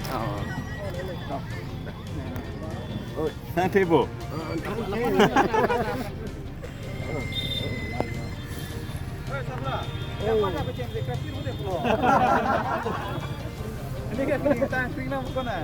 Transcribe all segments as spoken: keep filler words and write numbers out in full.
Oh. Oh, santai, Bu. Ini kan kering tang, kering nang bukan, ah?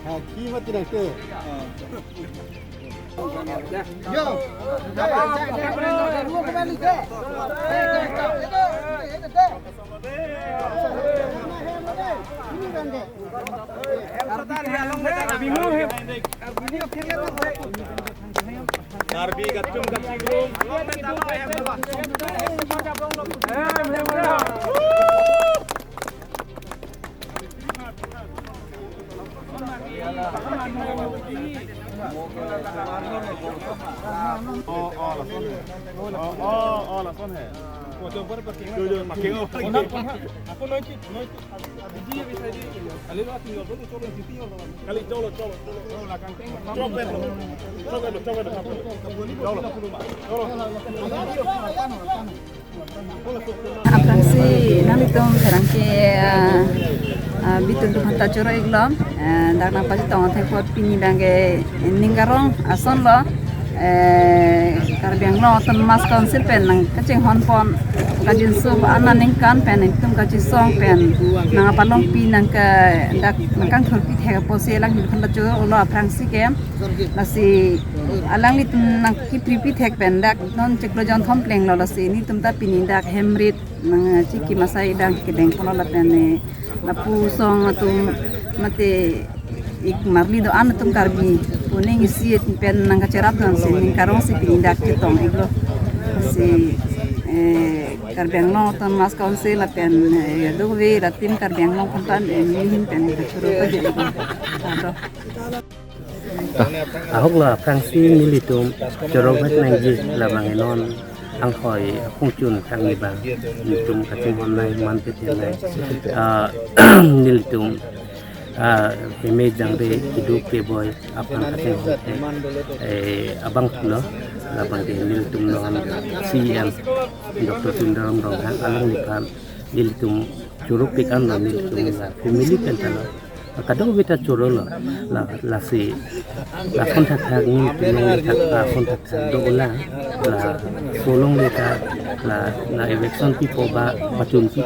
Ha, ki mati nang te. Yo. Karbi kachung kachingrum. Oh, oh, lason he. Oh, oh, oh, lason he. Jo, jo, making oh. Ako noiti, noiti. Kali, cholo, cholo, cholo. Choklo, choklo, choklo. Cholo. Aphrangsi nanglitum pherangke, ah, ah, bitum atum aphanta choro-iklong, eh, dak nangpachetong athai apot pini abangke ning karong ason lo, eh, Karbi Anglong Autonomous Council pen nangkachinghon pon kajinso an aningkan pen itum kachisong pen nangpalongpi nangke dak nangkangthurpi thek apotsi alanglitum aphanta choro-olo aphrangsi ke. Lasi alanglitum nangkipripi thek pen dak non chiklo jonthom plenglo, lasi netum ta pini dak hem rit nangchiki masai dang kedeng ponlo lapen ne lapu song atum mate ik marli do-an atum Karbi pu ning isi pen nangkacherap do-ansi ning karongsi pini dak chetong-iklo. Si, eh, Karbi Anglong Autonomous Council lapen, eh, dove lapen Karbi Anglong aphanta, eh, nelihin pen kachoro pajir-iklo. Ado. Ahok lo aphrangsi nelitum choro-ik nangji labang enon anghoi apungchun kangni abang nelitum kachinghon nai man pete nai. Ah, nelitum, ah, heme jangre keduk keboi aphan kachinghon, eh, abang pulo labangke nelitum non C E M Doctor Tuliram Ronghang alangliphan nelitum choro-ik an lo nelitum la family pen ta lo. Kadokave ta choro lo. La, lasi lason thakthak nelitum along le thak lason thakthak do la. Laso along le ta la, la eviction pipo ba pachunpi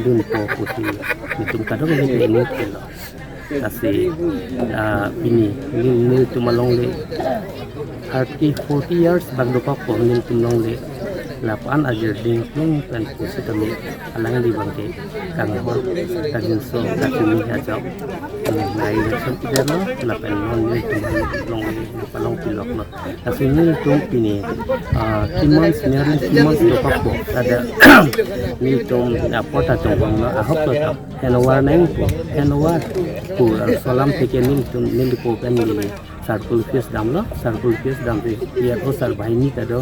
dunpo pusi nelitum kadokave ta inut ke lo. Lasi, ah, pini nel, nelitum along le thirty, forty years bak dokok po nelitum along le lapu-an ajirding plung pen pusitame alangli abangke kanghon kajinso kachini ajok, hmm, nai election pidet lo lapen non nelitum along le palongpi loklo. Lasi nelitum pini, ah, three months, nearly three months dokok po. Ada nelitum apot ta chonghong lo, ahok lo to. Handover nangpo, handover pu laso alam teke nelitum, nelipo pen neli circle office damlo, circle office damsi E R O sir banghini ta do,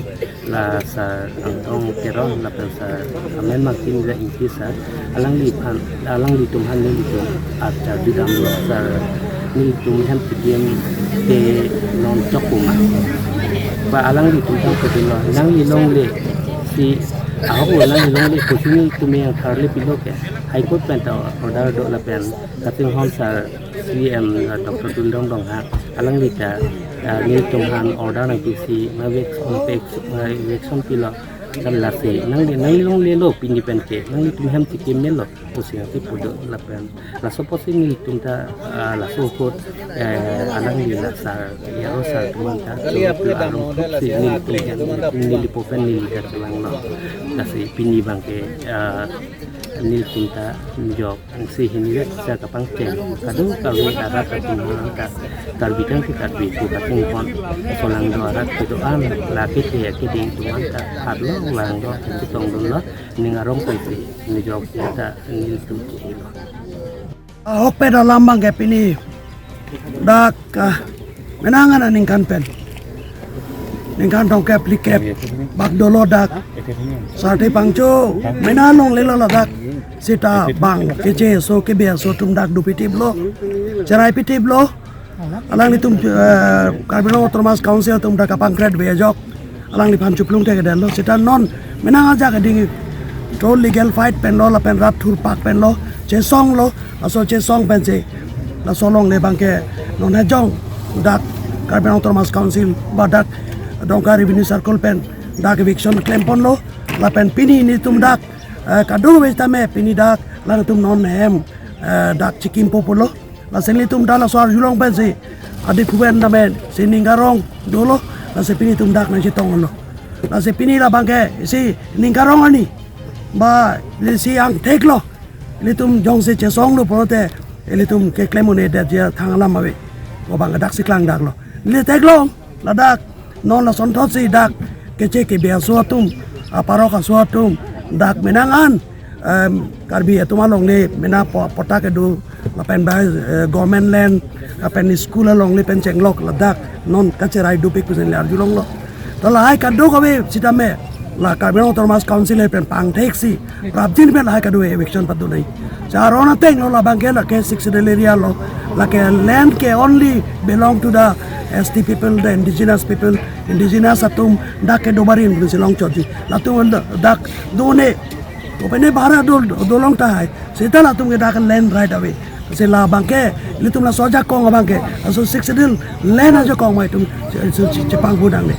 la sir Angtong Teron lapen sir Amen Martin la Ingti sir, alangliphan, alanglitum aphan nelitum archa bidamlo, sir nelitum hem kedim ke non chok pu ma. Ba alanglitum aphan kedimlo, nangli along le si ahok lo, nangli along le pusi nelitum yang tharle pilo ke. High Court pen ta order do lapen kachinghon sir C E M, uh, Doctor Tuliram Ronghang alangli ta, uh, nelitum aphan order nangpisi, na eviction, na eviction pilo. Kan lasi nangli, nangli along le lo pini pen ke, nanglitum hem chikimelo pusi nangkipu do lapen laso apotsi nelitum ta, uh, laso ahut, eh, alangli la sir, E R O sir atum aphan ta choro-ik arong throksi nelitum hem, nelipo pen neli ta chelanglo. Lasi pini abangke, uh, nelitum ta jok angsi hini vet sa kapangcheng kadokave arat atum aphan ta, Karbi tang ke Karbi pu kachinghon, solangdo arat kedo-an, lake te keding atum aphan ta arlo langdo chetongdunlo, ning arong pensi nejok ta nelitum chihilo. Ahokpet alam abangke pini dak, ah, menang an aningkan pen ningkan throngkep phlikep bak dolo dak. Sarthe Phangcho mena longlelo ladak. Seta bang keche aso kebe aso atum dak dopitiplo, cheraipitiplo. Alanglitum, eh, Karbi Anglong Autonomous Council atum dak kapangkretve ajok alangliphan chuplung thekthedetlo. Seta non mena ajak ading to legal fight penlo lapen rat thurpak penlo, chesonglo. Laso chesong pensi laso alongle abangke non hajong dak Karbi Anglong Autonomous Council ba dak Dongka Revenue Circle pen dak eviction klemponlo. Lapen pini nelitum dak, eh, kadokave tame pini dak alangtum non hem, eh, dak chikimpo pulo. Lasi nelitum dak laso arjulong pensi adiphu pen tame si ning karong dolo. Lasi pini nelitum dak nangchetonglo. Lasi pini labangke si ning karong ani ba si angtheklo. Nelitum jongsi chesonglo pulote nelitum keklem un-edetji athang alam ave. Ko abang dak si klangdaklo. Neli theklong ladak non lasonthotsi dak keche kebe aso atum, aparok aso atum dak menang an, em, Karbi atum alongle mena po-, patta kedo lapen ba, eh, government land lapen school alongle pen chenglok ladak non kacherai dopik pusi neli arjulonglo. To lahai kadokave sitame la Karbi Anglong Autonomous Council pen pangtheksi prapjin pen lahai kadokave eviction padu nai. Sa aron atenglo, labangke lake Sixth Schedule area lo, lake land ke only belong to the S T people, the indigenous people, indigenous atum dak kedo barim pusi longchotji. Latum dak done, kopine bhara do, dolong tahai. Seta latum ke dak land right ave. Si labangke ilitum laso ajakong abangke, laso Sixth Schedule land ajakong ma itum che-, che-, che-, chepangpu nangne.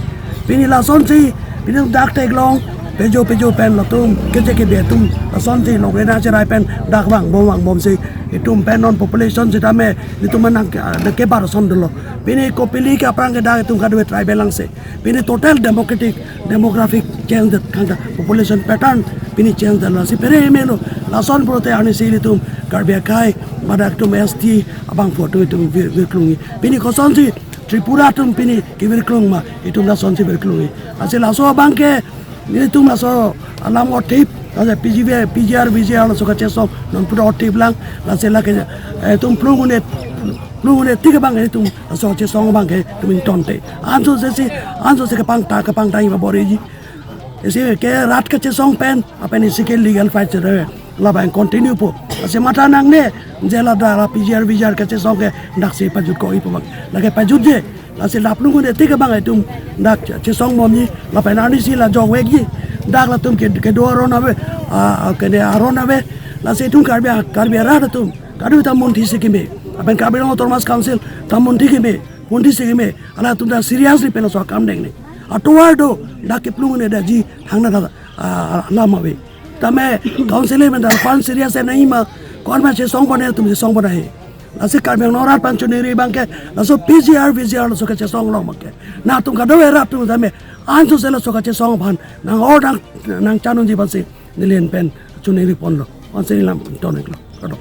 Pini lasonsi pini dak theklong pejo pejo pen latum keche kebe atum lasonsi longri nangcherai pen dak vangbom vangbomsi itum pen non population sitame itum nang ke, nang kebar ason dolo. Pini kopili ke aphrang ke dak itum kadokave tribal angse. Pini total democratic, demographic change det kangta, population pattern pini change detlo, si pere melo. Lason pulote arnisi ilitum Karbi akhei ba dak atum S T abangphu atum itum vir-, virklungi. Pini kosonsi Tripura atum pini kevirklung ma, itum lasonsi virklungi. Lasi laso abangke nelitum laso alam othip, lasi P G V, P G R, V G R laso kachesong non puta othip lang, lasi lake, eh, itum plung un-e, plung un-e tik abang itum laso chesong abangke itum ingtonte. Anso sesi, anso si kepangta, kepangta iba boriji. Isi ke rat kachesong pen, lapen isi ke legal fight sere labang continue po. Lasi matha nangne, je ladak la P G R, V G R kachesong ke daksi pajutkok ipo abang. Lake pajutje, lasi laplung un-e tik abang itum dak chesongbomji, lapen arnisi la jokvekji. Dak latum ke, kedo aron ave, ah, kene aron ave. Lasi itum Karbi, Karbi arat atum kadokave ta munthi si keme. Lapen Karbi Anglong Autonomous Council ta munthi keme, munthi si keme. Halatum ta seriously pen laso akam dengne. Atovar do, dak keplung un-edetji hangna ta, ah, alam ave. Tame council pen ta pan serious nangji ma, kon ma chesongpon atum chesongpon ahe. Lasi Karbi Anglong arat aphan choningri abangke, laso P G R, V G R laso kachesong along abangke, nangtum kadokave arat atum tame ansose laso kachesong aphan nang-or nang, nangchan unji aphansi neli pen choningri ponlo. Ansi lam toniklo. Kardom.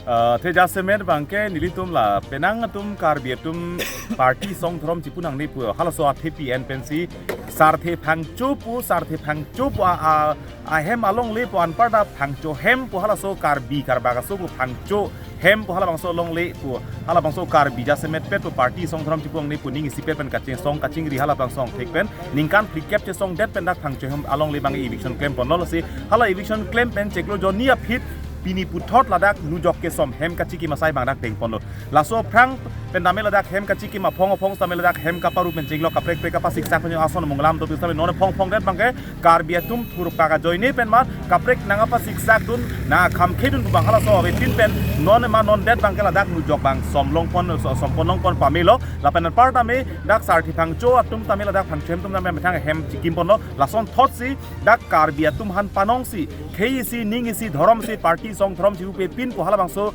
Ah, te jasemet abangke nelitum la penang atum Karbi atum party song dhorom chipu nangne pu halaso athe P N pensi Sarthe Phangcho pu, Sarthe Phangcho pu a, a, ahem alongle pu anparta Phangcho hem pu halaso Karbi Karbak aso pu Phangcho hem pu halabangso alongle pu halabangso Karbi jasemet pet pu party song dhorom chipu nangne pu ning isipet pen kachesong kachingri halabangso thek pen ningkan phlikep chesongdet pen dak Phangcho hem alongle abang eviction klemponlo. Lasi hala eviction klem pen chiklo jonni aphi pini puthot ladak nujok kesom hem kachikim asai abang dak dengponlo. Laso aphrang pen tame ladak hem kachikim aphong aphong tame ladak hem kaparu pen chinglok kaprek prek kapasiksak pen ason munglam do tame non aphong aphongdet abangke Karbi atum thurpak ajoine pen ma kaprek nangpasiksak dun nangkhamkhe dun pu abang halaso avepin pen non ma non det abangke ladak nujok abang som longpon, so-, sompon longpon pamelo. Lapen anparta me dak Sarthe Phangcho atum tame ladak Phangcho hem atum tame methang hem chikimponlo. Lasonthotsi dak Karbi atum aphan panongsi khei isi, ning isi, dhorom isi, party song dhorom isi upe pin pu halabangso,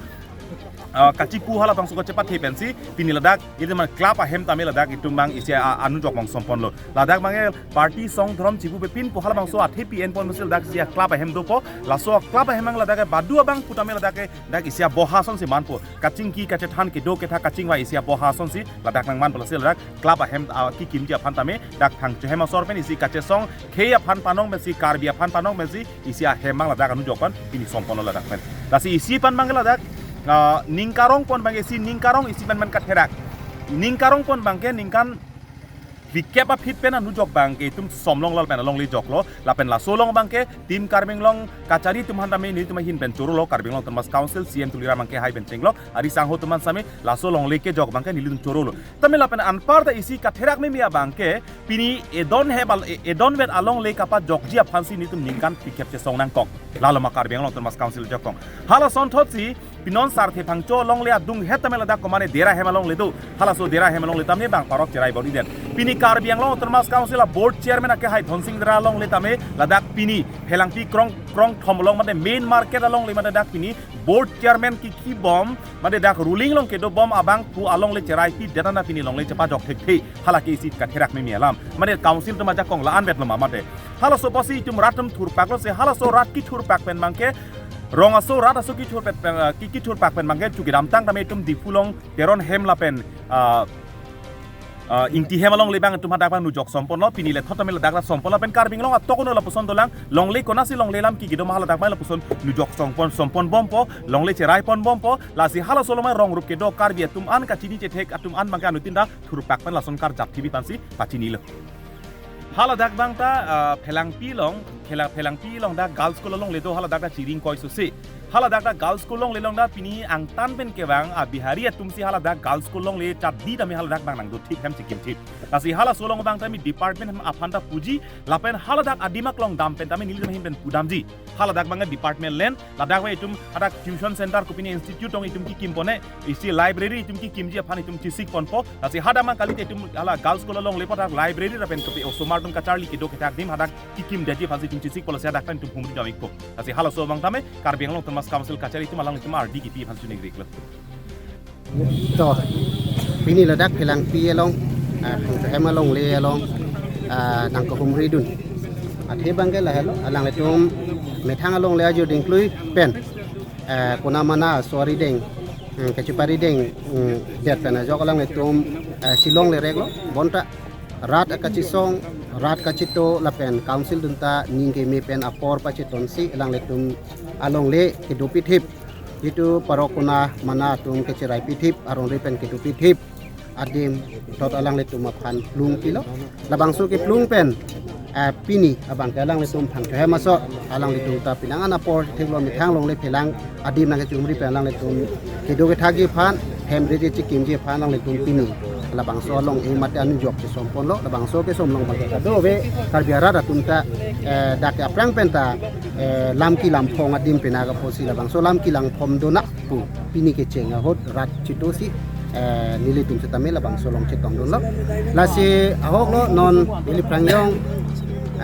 ah, kachipu halabangso kachepathe pensi pini ladak ilitum club ahem tame ladak itum abang isi a-, anujok abang somponlo. Ladak abangke party song dhorom chipu pe pin pu halabangso athe P N pon musil dak isi a-club ahem dopo. Laso club ahem abang ladak ke badu abang pu tame ladak ke dak isi aboha asonsi manpo. Kachingki kachethan kedo ketha kachingvai isi aboha asonsi ladak nangmanpo. Lasi ladak club ahem, ah, kikimji aphan tame dak Phangcho hem asor pen isi kachesong khei aphan panong pensi, Karbi aphan panong pensi isi ahem abang ladak anujok pen pini somponlo ladak pen. Lasi isi pen abangke ladak, ah, ning karongpon abangke isi ning karong isi pen pen katherak. Ning karongpon abangke ningkan Bikep aphi pen anujok abangke itum somlong lapen alongle joklo, lapen laso along abangke Team Karbi Anglong kachari atum aphan tame nelitum ahin pen chorolo, Karbi Anglong Autonomous Council C E M Tuliram abangke hai pen chenglok, ari sangho atum aphan same laso alongle kejok abangke nelitum chorolo. Tame lapen anparta isi katherak meme abangke pini edon hebal e-, edon vet alongle kapajokji aphansi nelitum ningkan phlikep chesong nangkok. Lalo ma Karbi Anglong Autonomous Council jokong. Hala asonthotsi pinon Sarthe Phangcho alongle adung het tame ladak komane Dera Hem alongle do. Halaso Dera Hem alongle tame bang parok cherai bor-idet. Pini Karbi Anglong Autonomous Council a board chairman ake hai Dhonsing Dera alongle tame ladak pini Phelangpi krong krongthom along mate main market alongle mate dak pini board chairman kiki bom mate dak ruling along kedo bom abang pu alongle cherai pidet an pini alongle chepajok thekthe. Hala ke isi katherak meme alam. Mate council atum ajakong la-an vet lo ma mate. Halaso apotsi itum rat atum thurpaklo se halaso rat kethurpak pen abangke rong aso rat aso kethurpak pen, ah, ke-, kethurpak pen abangke chu kedamtang tame itum Diphu along Teron Hem lapen, ah, ah, Ingti Hem alongle abang itum hadak abang nujok somponlo, pini lethot tame ladak rat sompon lapen Karbi Anglong atok uno lapuson dolang, longle konatsi longle alam ke kedo ma haladak abang lapuson nujok sompon, sompon bompo, longle cherai pon bompo, lasi halaso along ma rong rup kedo Karbi atum an kachini chethek atum an abangke anuttin ta thurpak pen lason karjap T V aphansi pachinilo. Haladak abang ta, ah, Phelangpi along, Phela-, Phelangpi along dak Girls School alongle do, haladak ta chiring koi susi. Haladak ta Girls School alongle along ta pini angtan pen kevang a Bihari atumsi haladak Girls School alongle chatdi tame haladak abang nangdo thip hem chikim thip. Lasi halaso along abang tame department aphan ta puji, lapen haladak adim aklong dam pen tame nelitum ahin pen pudamji. Haladak abang department land, ladak abang itum hadak tuition center kopine institute along itum kekim pon-e, isi library itum kekimji aphan itum chesik ponpo, lasi hadak abang kali te itum hala Girls School alongle apot dak library lapen kopi osomar atum kacharli kedo kethak adim hadak kekimdetji aphansi itum chesikpo, lasi hadak pen itum humri dam-ikpo. Lasi halaso abang tame Karbi Anglong Autonomous Council kachari atum along itum ardi kipi aphan suning riklo. To, pini ladak Phelangpi along, ah, Phangcho Hem alongle along, ah, nangkehumri dun. Athe abangke lahelo, alanglitum methang alongle ajo dingklui pen, ah, kona mana aso arideng, hmm, kachiparideng, hmm, det pen ajok alanglitum, ah, chelongle reklo, bonta rat akachesong, rat kacheto lapen council atum ta ning keme pen apor pachetonsi alanglitum alongle kedopi thip. Jitu parok kona mana atum kecherai pithip, aron ri pen kedopi thip adim thot alanglitum aphan plung pilo. Labangso keplung pen, eh, pini abangke alanglitum Phangcho Hem aso, alanglitum ta penang an apor thiklo, methang longle phelang adim nangkechumri pen alanglitum kedo kethakji aphan, hem ri chekimji aphan alanglitum pini labangso along e mate anujok chesomponlo. Labangso kesom along abangke kadokave Karbi arat atum ta, eh, dak ke aphrang pen ta, eh, lam kelam phong adim pena ka apotsi labangso lam kelam phong dona pu pini kecheng ahut rat chetosi, eh, nelitum setame labangso along chetongdunlo. Lasi ahoklo non ili prangyong,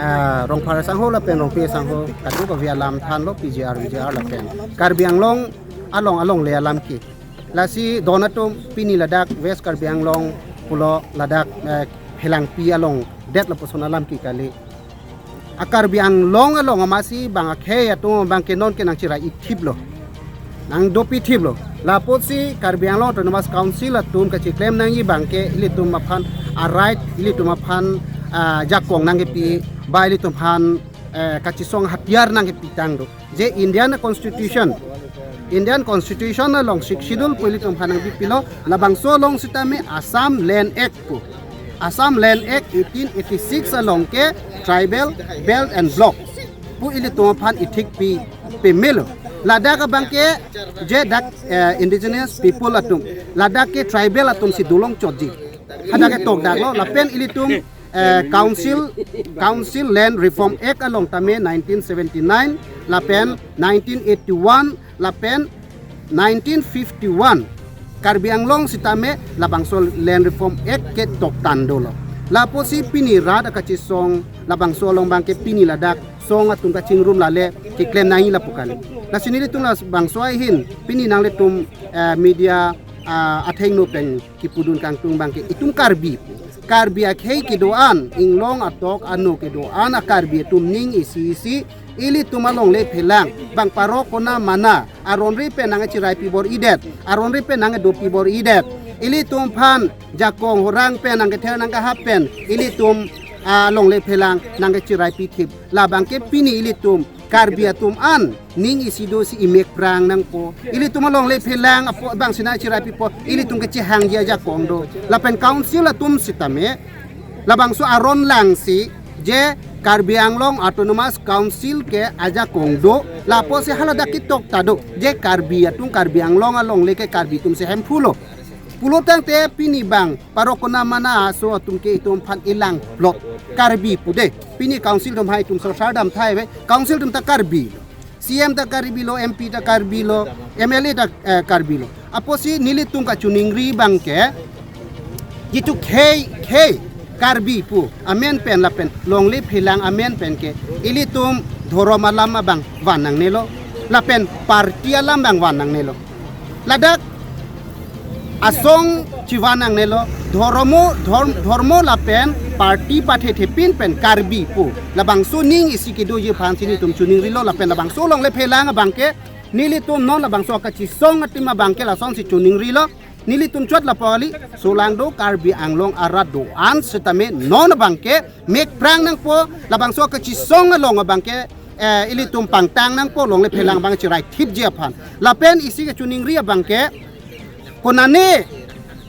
eh, Rongphar sangho lapen Rongpi sangho kadokave alam thanlo, P G R, V G R lapen Karbi Anglong along alongle alam ke. Lasi don atum pini ladak West Karbi Anglong pulo ladak, eh, Phelangpi along det lapuson alam ke kali. A Karbi Anglong along amatsi bang akhei atum abangke non ke nangcherai-i thiplo, nangdopi thiplo. La apotsi Karbi Anglong Autonomous Council atum kachiklem nangji abangke ilitum aphan a right, ilitum aphan, ah, jakong nangkepi, ba ilitum aphan, eh, kachesong hatiyar nangkepitang do. Je Indian Constitution, Indian Constitution along Sixth Schedule pu ilitum aphan nangpipilo, labangso along setame Assam Land Act pu, Assam Land Act eighteen eighty-six along ke Tribal Belt and Block pu ilitum aphan ithik pi pemelo. Ladak abangke je dak, eh, indigenous people atum, ladak ke tribal atumsi dolong chotji, hadak ke tokdaklo, lapen ilitum, eh, Council, Council Land Reform Act along tame nineteen seventy-nine lapen nineteen eighty-one lapen nineteen fifty-one Karbi Anglong setame labangso Land Reform Act ke toktan dolo. La apotsi pini rat akachesong labangso along abangke pini ladak song atum kachingrum lale keklem nangji lapu kali. Lasi nelitum labangso ahin pini nanglitum, eh, media, ah, athengno pen kipudun kangtung abangke itum Karbi, Karbi akhei kedo-an, inglong atok ano kedo-an a Karbi atum ning isi isi ilitum alongle phelang, bang parok kona mana, aron ri pen nangcherai pi bor-idet, aron ri pen nangdopi bor-idet, ilitum aphan jakong horang pen nangkether nangkahap pen ilitum, ah, alongle phelang nangcherai pi thip. Labangke pini ilitum Karbi atum an ning isi dosi imek prang nangpo. Ilitum alongle phelang apo bangsi nangcherai pipo, ilitum kechehangji ajakong do. Lapen council atum setame Labangso aron langsi je Karbi Anglong Autonomous Council ke ajakong do, lapusi haladak ketok ta do je Karbi atum, Karbi Anglong alongle ke Karbi atum si hemphu lo. Pulo tangte pini bang parok kona mana aso atum ke itum aphan ilangplot Karbi pu de. Pini council atum hai itum sorsar dam thai ave, council atum ta Karbi lo, C M ta Karbi lo, M P ta Karbi lo, M L A ta, eh, Karbi lo. Apotsi nelitum kachiningri abang ke, jitu khei khei Karbi pu amen pen lapen longle phelang amen pen ke ilitum dhorom alam abang van nangnelo, lapen party alam abang van nangnelo. Ladak asong chivan nangnelo, dhormo, dhorm-, dhormo lapen party pathethepin pen Karbi pu labangso aning isi kedoji aphansi nelitum chiningrilo, lapen labangso longle phelang abang ke nelitum non labangso kachisong atum abang ke lasonsi chiningrilo. Nelitum chot lapu kali, solangdo Karbi Anglong arat do-an setame non abang ke mekprang nangpo, labangso kachisong along abang ke, eh, ilitum pangtang nangpo, longle phelang abang chiraithipji aphan. Lapen isi kachiningri abang ke, konane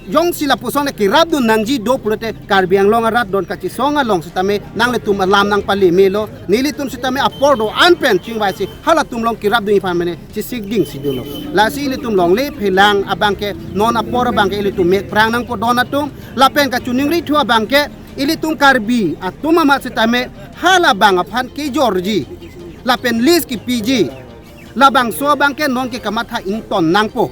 jongsi lapuson le kerapdun nangji do pulote Karbi Anglong arat don kachisong along setame nanglitum alam nangpalemelo, nelitum setame apor do-an pen chingvaisi halatum along kerapdunji aphan mane chesik dingsi dolo. Lasi ilitum longle phelang abang ke non apor abang ke ilitum mekprang nangpo don atum, lapen kachiningrithu abang ke ilitum Karbi atum amat setame halabang aphan kejorji lapen list kepiji, labangso abang ke non ke kamatha ington nangpo.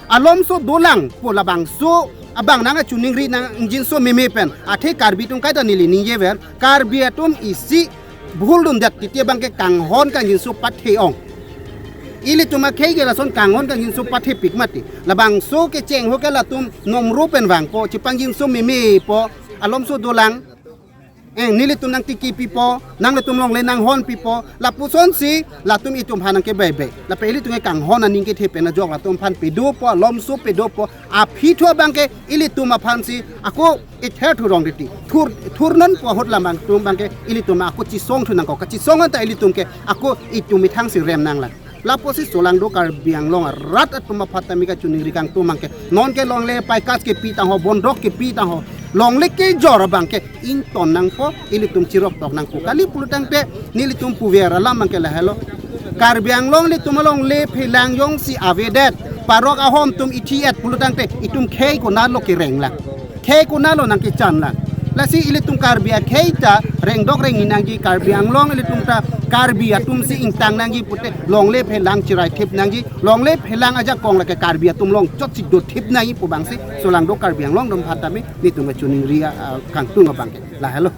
Alomso dolang pu labangso abang nangchiningri nang ingjinso meme pen. Athe Karbi atum kaita neli ningjever, Karbi atum isi bhul dundet titi abang ke kanghon kangjinso pathe-ong. Ilitum akhei ke lason kanghon kangjinso pathepik mati. Labangso kecheng ho ke latum nomro pen vangpo, chipangjinso memepo, alomso dolang. Eh, nelitum nangtiki pipo, nanglitum longle nanghon pipo, lapusonsi latum itum aphan nangkebebe. Lapen ilitum ke kanghon aning kethe pen ajok latum aphan pedopo, alomso pedopo, aphi thu abang ke ilitum aphansi ako ither thurong riti. Thur, thur nonpo ahut lam abang atum abang ke ilitum ako chisong thu nangkok, kachisong anta ilitum ke ako itum methangsi rem nanglang. Lapusi solangdo Karbi Anglong arat atum aphan tame kachiningri kangtung abang ke, non ke longle paikas kepi tangho, bondok kepi tangho, longle kejor abang ke ington nangpo, ilitum chiroktok nangpo. Kali pulo tangte nelitum puver alam abang ke lahelo. Karbi Anglong ilitum alongle phelang jongsi avedet, parok ahom atum ithi-et pulo tangte itum khei konatlo kerenglang, khei konatlo nangkechanlang. Lasi ilitum Karbi akhei ta rengdok rengni nangji, Karbi Anglong ilitum ta Karbi atumsi ingtang nangji pute longle phelang chiraithip nangji, longle phelang ajakong lake Karbi atum along chotsi dothip nangji pu abangsi solangdo Karbi Anglong atum aphan tame nelitum kachiningri, ah, kangtung abang ke. Lahelo.